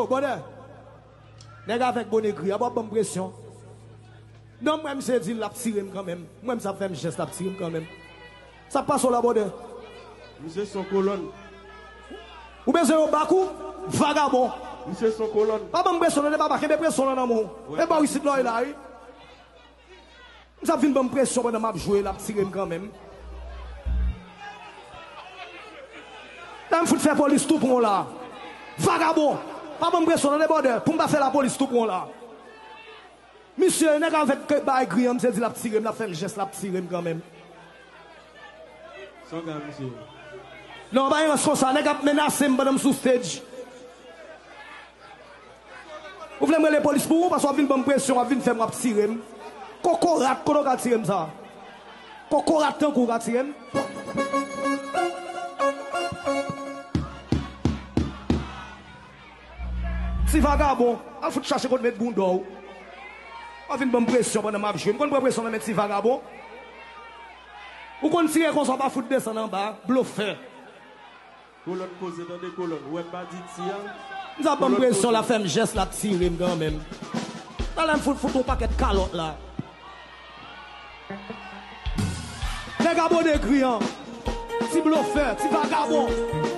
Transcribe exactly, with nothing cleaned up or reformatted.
Yo, brother. Nèg avèk bone gri a, w ap ban m presyon. Non, m wè misye di l ap tire m kanmenm. M wè misye ap fè m jès, l ap tire m kanmenm. Sa k pase w la, brother? Misye son kolòn. Ou bezwen yo bak ou? Vagabon. Misye son kolòn. Pa ban m presyon, non, baba, kenbe presyon lan nan men w. E bò isit la, w ye la, wi. Misye ap vin ban m presyon pandan m ap jwe, l ap tire m kanmenm. Lè m fout fè polis tou pran w la. Vagabon! Pa ban m presyon, tande, brother, pou m pa fè lapolis tou pran w la. Misye, nèg avèk bay gri an, misye di l ap tire m, l ap fè m jès, l ap tire m kanmenm. Sa w gen, misye? Non, pa gen rans konsa, nèg ap menase m pandan m sou stage. Ou vle m rele polis pou ou, paske w ap vin ban m presyon, w ap vin fè m, w ap tire m. Kokorat, kote w ka tire m sa? Kokorat tankou w ka tire m? Ti vagabon, al fout chache kote met bounda w. W ap vin ban m presyon pandan m ap jwe. M konn pran presyon nan men ti vagabon. Ou konn tire konsa, w pa fout desann anba, blofè. Kolòn koze, tande kolòn. Ou wè m pa di ti a? Misye ap ban m presyon, l ap fè m jès, l ap tire m kanmenm. Talè m fout, fout yon pakèt kalòt la. Nèg a bone gri an. Ti blofè, ti vagabon.